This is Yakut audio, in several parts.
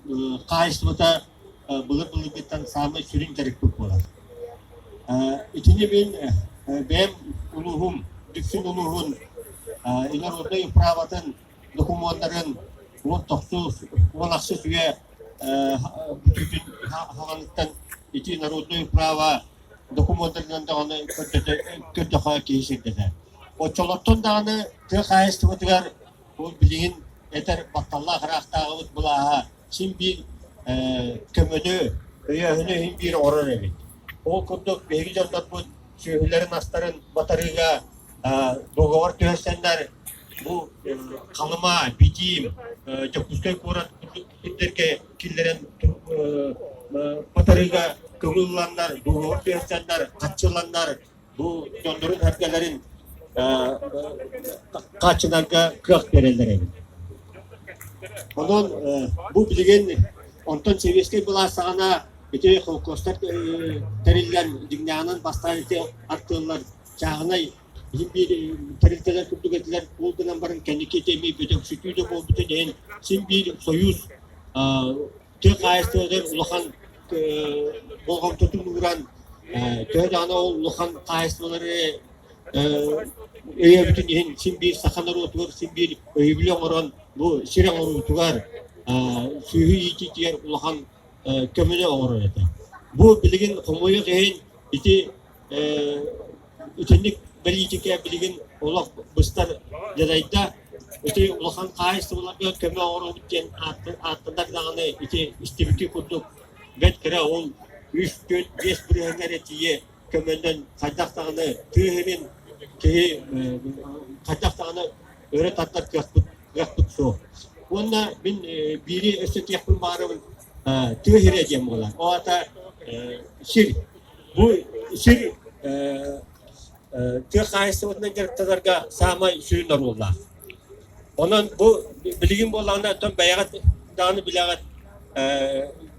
хаһаайыстыбата былыр-былыргыттан саамай сүрүн дьарыкпыт буолар. Итини мин бэйэм улууһум, Дүпсүн улууһун инороднай управатын докумуоннарын 19 16 үйэ бүтүүтүн хаҕаныттан ити народнай управа докумуоннарынан даҕаны көрдөхө киһи сирдэтэ. Оччолортон даҕаны тыа хаһаайыстыбатыгар Ол билигин этэр батталлаах ыраахтааҕыбыт былааһа син биир көмөнү, өйөөһүнү иһин биир оҥорор эбит. Ол курдук биһиги дьоннорбут сүөһүлэрин-астарын батарыыга договор түһэрсэннэр бу Халыма, Битиим, Дьокуускай куорат курдук сирдэргэ киллэрэн батарыыга көҥүл ыланнар, договор түһэрсэннэр, хаччыланнар бу дьоннорун-сэргэлэрин хааччынарга кыах биэрэллэр эбит. Онон бу билигин онтон сэбиэскэй былаас саҕана ити холкуостар тэриллэн дьиҥнээҕинэн бастаан ити артыаллар чааһынай иһин биир тэрилтэлэр курдук этилэр. Ол гынан баран кэнники ити эмиэ бөдөҥсүтүү да буолбутун иһин син биир союз тыа хаһаайыстыбатыгар улахан болҕомтотун ууран, төһө даҕаны ол улахан хаһаайыстыбалары өйөөбүтүн иһин син биир саха норуотугар син биир өйөбүлү оҥорон бу сир оҥоруутугар, сүөһү иитиитигэр улахан көмөнү оҥорор этэ. Бу билигин хомойуох иһин ити итинник бэлиитикэ билигин олох быстар дьадайда. Ити улахан хаһаайыстыбаларга көмө оҥоробут диэн ааттанар даҕаны ити истибити курдук бэрт кыра ол үс, түөрт, биэс бырыһыаҥҥа эрэ тиийэ көмөннөн хайдах даҕаны тыа иһин киһи хайдах даҕаны өрө тардар кыахпыт кыахпыт суох. Уонна мин биири өссө этиэхпин баҕарабын тыа сирэ диэн буолар. Ол аата сир. Бу сир тыа хаһаайыстыбатынан дьарыктанарга саамай сүрүн оруоллаах. Онон бу билигин буоллаҕына, оттон бэйэҕит даҕаны билэҕит,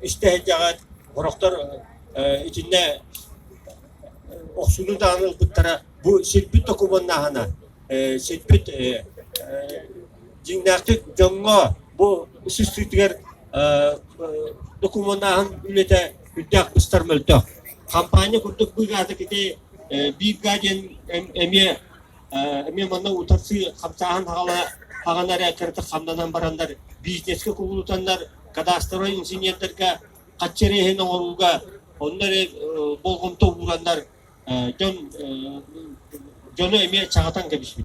истэ сылдьаҕыт, сорохтор итиннэ охсууну даҕаны ылбыттара. Бу сирбит докумуоннааһына, сирбит дьиҥнээхтик дьоҥҥо бу сыстыытыгар докумуоннааһын үлэтэ үрдээх быстар мөлтөх. Хампаанньа курдук быыгаатык ити биир га диэн эмиэ эмиэ манна утарсыы хамсааһын хаҕала хаҕана эрэ кыратык хамнанан бараннар бизнескэ кубулутаннар кадастровай инженердэргэ хаччы эрэ иһин оҥорууга онно эрэ болҕомто уураннар дьон дьону эмиэ чаҕытан кэбиспит.